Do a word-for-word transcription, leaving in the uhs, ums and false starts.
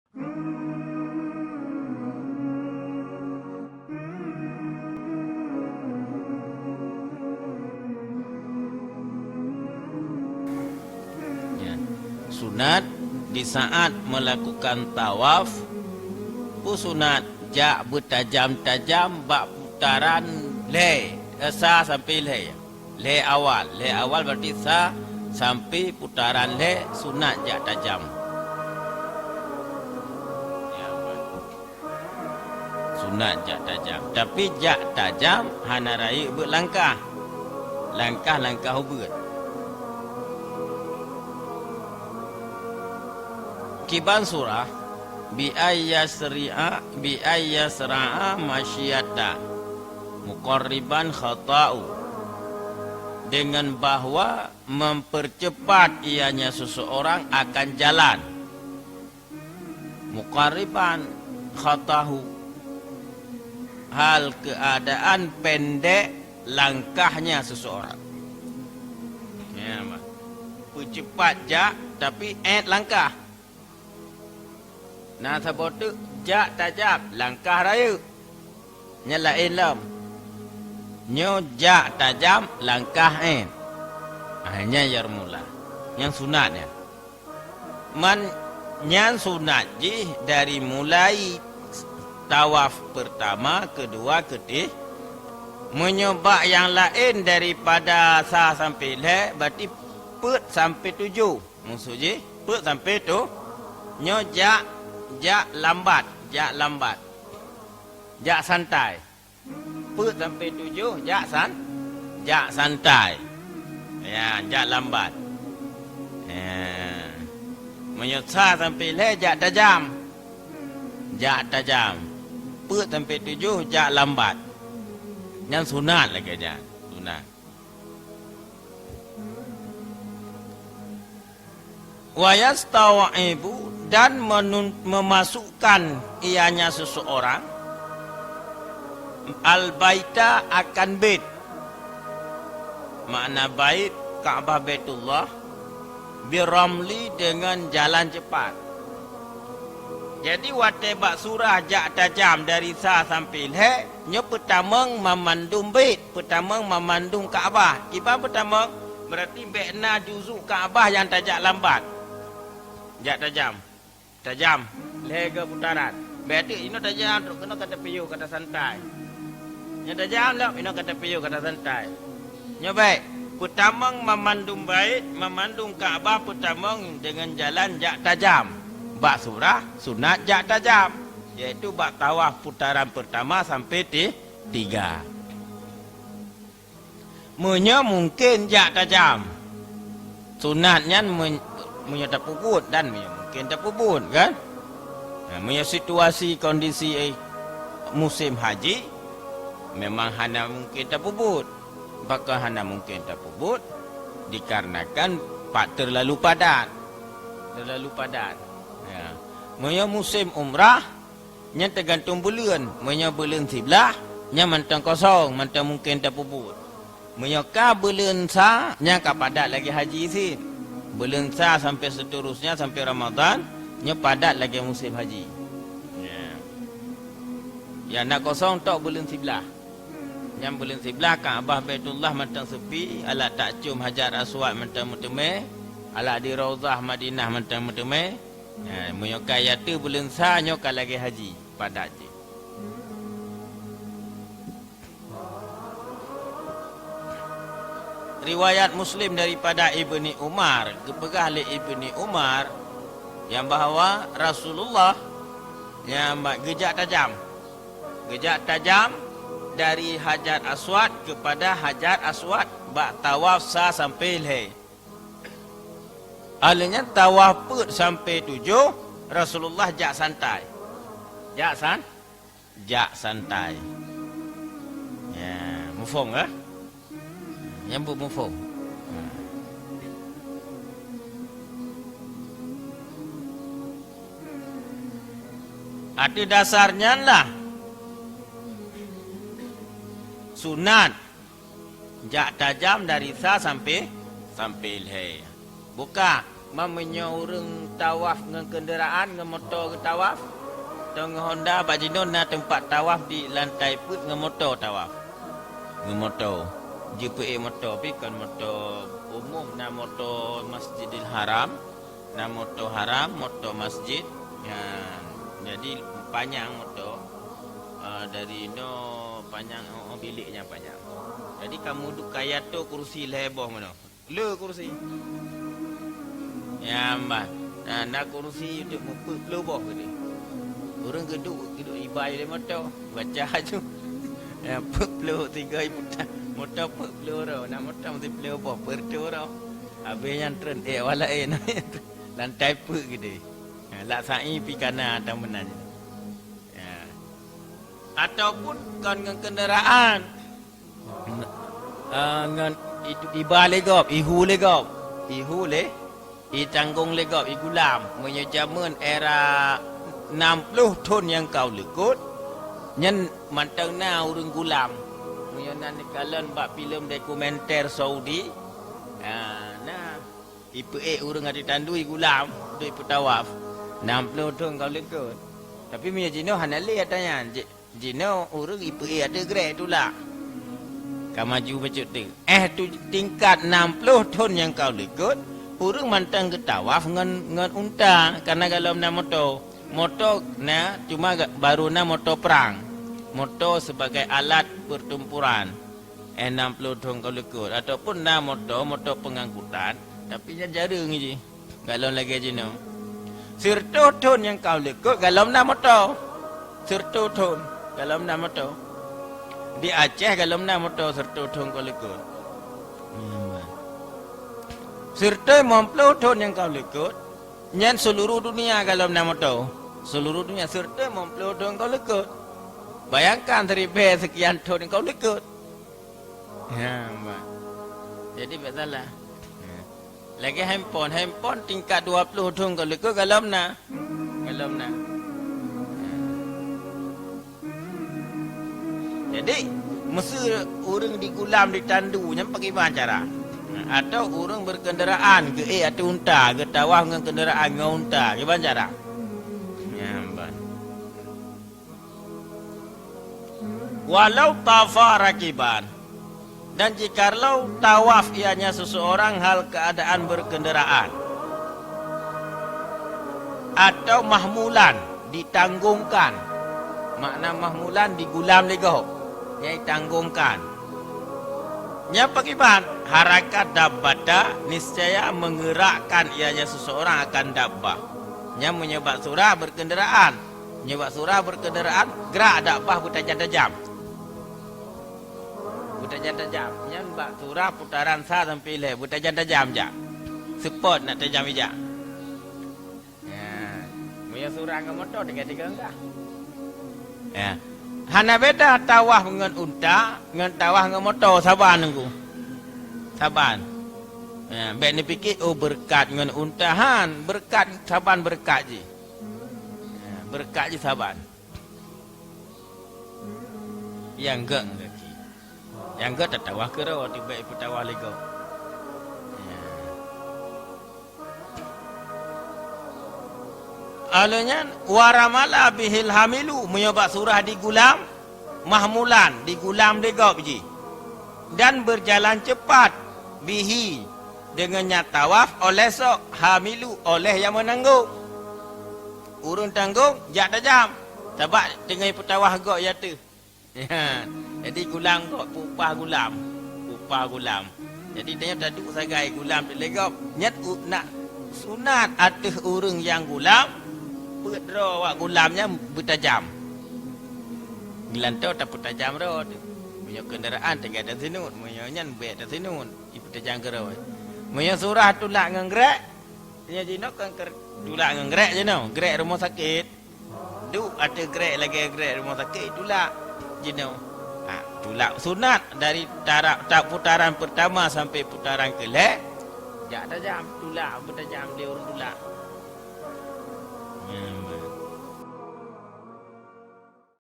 Ya. Sunat di saat melakukan tawaf, peusunat jak beutajam-tajam bak putaran lhèe, eh, sa sampai lhèe. Lhèe awal, lhèe awal berarti sa sampai putaran lhèe sunat jak tajam. Ya, sunat jak tajam. Tapi jak tajam hana rayeuk beuet langkah. Langkah-langkah ubeuet. Kiban surah, bi ayyasri'a, bi ayyasra'a masyiyata muqarriban khata'u, dengan bahwa mempercepat ianya seseorang akan jalan. Muqarriban khatahu, hal keadaan pendek langkahnya seseorang. Ya, bah. Peucepat jak, tapi ét langkah. Na saboh teuk jak tajam, langkah rayeuk. Nyan laén lom. Nyoe jak tajam, langkah ét. Ah, nyan yarmula. Nyan sunat nyan. Man nyan sunat jih dari mulai tawaf pertama, kedua, keti-, meunyoe bak nyang laén daripada sa sampai lhèe, berarti peuet sampai tujoh. Maksud jih, peuet sampai tu, nyoe jak, jak lambat, jak lambat. Jak santai. Peuet sampai tujoh, jak san-, jak santai. Ya, jak lambat. Ya. Meunyoe sa sampai lhèe, jak tajam. Jak tajam. Peuet sampai tujoh, jak lambat. Nyan sunat lagèe nyan. Sunat. Wa yastau'ibu, dan menun-, memasukkan ianya seseorang, al-baita, akan bait. Makna bait, Ka'bah Baitullah, biramli, dengan jalan cepat. Jadi watèe bak surah jak tajam dari sa sampai lhèe, nyoe peutamong mamandum bait, peutamong mamandum Ka'bah. Kiban peutamong, berarti bèk na juzu Ka'bah nyang tajak lambat. Jak tajam. Tajam. Lhèe geu putaran. Bèk teuk inoe tajam, trok keunoe ka tapiôh, ka tasantai. Nyoe tajam lom, inoe ka tapiôh, ka tasantai. Nyoe bèk, peutamong mamandum bait, mamandum Ka'bah peutamong deungon jalan jak tajam. Bak surah sunat jak tajam, yaitu bak tawaf putaran pertama sampai ti-, tiga. Meunyoe mungken jak tajam, sunat nyan meu-, meunyoe tapeubuet dan meunyoe mungken tapeubuet, kan? Nah, meunyoe situasi kondisi, eh, musim haji, memang hana mungken tapeubuet. Pakon hana mungken tapeubuet? Dikarenakan pa-, terlalu padat. Terlalu padat. Ya. Meunyoe musim umrah, nyan teugantung buleuen. Meunyoe buleuen siblaih, nyan mantong kosong, mantong mungken tapeubuet. Meunyoe ka buleuen sa, nyan ka padat lagèe haji cit. Buleuen sa sampai seterusnya, sampai Ramadan, nyoe padat lagèe musim haji. Ya. Ya, na kosong tok buleuen siblaih. Nyan buleuen siblaih Ka'bah Baitullah mantong seupi, alat takcom Hajar Aswad mantong meuteumé, alat di Raudhah Madinah mantong meuteumé. Ya, meunyoe ka yateuh buleuen sa nyoe ka lagèe haji, padat jih. Riwayat Muslim daripada Ibni Umar, geupeugah lé Ibni Umar nyang bahwa Rasulullah nyang ba-, geujak tajam. Geujak tajam dari Hajar Aswad keupada Hajar Aswad bak tawaf sa sampai lhèe. Alheuh nyan tawaf peuet sampai tujoh, Rasulullah jak santai. Jak san-, jak santai. Ya, muphom kah? Nyang beuet muphom. Ateueh dasar nyan lah sunat jak tajam dari sa sampai, sampai lhèe. Buka, Ma meunyoe ureuëng tawaf ngon keundaraan, ngon moto geutawaf, atau ngon honda, bak jinoe na teumpat tawaf di lantai peuet ngon moto tawaf. Ngon moto. Jipeuék moto, pi kon moto umum, na moto Masjidil Haram, na moto haram, moto masjid. Ya, jadi panyang moto, eh, dari inoe panyang, oh, oh, bilék nyang panyang. Jadi kamoe duek kaya toh kursi lhée boh meunoe. Le kursi. Ya, mba. Na, na kursi untuk mupeuet ploh boh gitu. Ureuëng geuduek, geuduek iba lé moto. Baca aju. Ya, peuet ploh tiga ibu ta-, moto peuet ploh ro. Na moto mesti ploh boh, peuet ro. Habis nyan treun, eh, wala, eh, na, lantai peuet gitu. Ya, lak sa'i pi kana atau meunan. Ya. Ataupun kon ngon keundaraan. Eh, ngon itu iba lé gob, ihu lé gob. Ihu lé, itanggong lé gob, igulam. Meunyoe jameun era enam puluh thon nyang ka u likot, nyan mantong na ureuëng gulam. Meunyoe na neukalon bak filem dokumenter Saudi, ha, na. Ipeuék ureuëng ateueh tandu igulam, untuk ipeutawaf. Enam puluh thon ka u likot. Tapi meunyoe jinoe hana lé ata nyan. Ji-, jinoe ureuëng ipeuék ateueh grek tulak. Ka maju bacut teuk. Eh, tu tingkat enam puluh thon nyang ka u likot, ureuëng mantong geutawaf ngon, ngon unta, karena golom na moto. Moto na, cuma ga-, baru na moto perang. Moto sebagai alat pertempuran. Eh, enam puluh thon ka u likot. Ataupun na moto, moto pengangkutan, tapi nyan jareueng jih. Golom lagée jinoe. Sireutoh thon nyang ka u likot, golom na moto. Sireutoh thon, golom na moto. Di Aceh golom na moto sireutoh thon ka u likot. Sireutoh limong puluh thon nyang ka u likot, nyan seluruh dunia golom na moto. Seluruh dunia sireutoh limong puluh thon ka u likot. Bayangkan, siribée sekian thon nyang ka u likot. Ya, mba. Jadi, bèk salah. Ya. Lagée handphone, handphone tingkat dua puluh thon ka u likot golom na. Golom na. Ya. Jadi, meuseu ureuëng digulam ditandu, nyan pakriban cara? Atau ureuëng berkendaraan, geuék ateueh unta, geutawaf ngon kendaraan, ngon unta, kiban cara? Ya, mba. Walau tafa rakiban, dan jikalau tawaf ianya seseorang hal keadaan berkendaraan, atau mahmulan, ditanggongkan, makna mahmulan digulam lé gob, nyang ditanggongkan. Nyan pakriban? Harakat dabbata, niscaya menggerakkan ianya seseorang akan dabbah. Nyan meunyoe bak surah berkendaraan. Nyoe bak surah berkendaraan, gerak dabbah beutajam-tajam. Beutajam-tajam. Nyan bak surah putaran sa sampoe lhée, beutajam-tajam jak. Seupôt nak tajam ijak. Ya. Meunyoe surah ngon moto, tiga-tiga enggah. Ya. Hana beda tawaf ngon unta, ngon tawaf ngon moto, saban nunggu. Saban. Ya, bèk neupike, oh, beureukat ngon unta, han, beureukat, saban beureukat jih. Ya, beureukat jih saban. Nyang gét ngon gaki. Nyang gét tatawah keudroe, tibak ipeutawah lé gob. Ya. Alheuh nyan, waramala bihil hamilu, meunyoe bak surah digulam, mahmulan, digulam lé gob jih. Dan berjalan cepat, bihi, deungon nyang tawaf, oleh sok, hamilu, oleh nyang meunanggong. Ureuëng tanggong, jak tajam, sabab teungoh ipeutawah gob i ateueh. Ya, jadi gulam gob, peupah gulam, peupah gulam. Jadi tanyoe taduek sagai gulam teuh lé gob. Nyan u-, nak sunat ateueh ureuëng nyang gulam, peuet droe awak gulam nyan beutajam. Geulantoe tapeutajam droe teuh. Meunyoe keundaraan teuga taseunut, meunyoe nyan bèk taseunut. Ipeutajam keudroe. Meunyoe surah tulak ngon grek, nyoe jinoe kan ker-, tulak ngon grek jinoe, grek rumoh sakét. Duek ateueh grek lagèe grek rumoh sakét tulak jinoe. Ha, tulak sunat dari tara-, ta-, putaran pertama sampai putaran keulhèe, jak tajam, tulak beutajam lé ureueng tulak.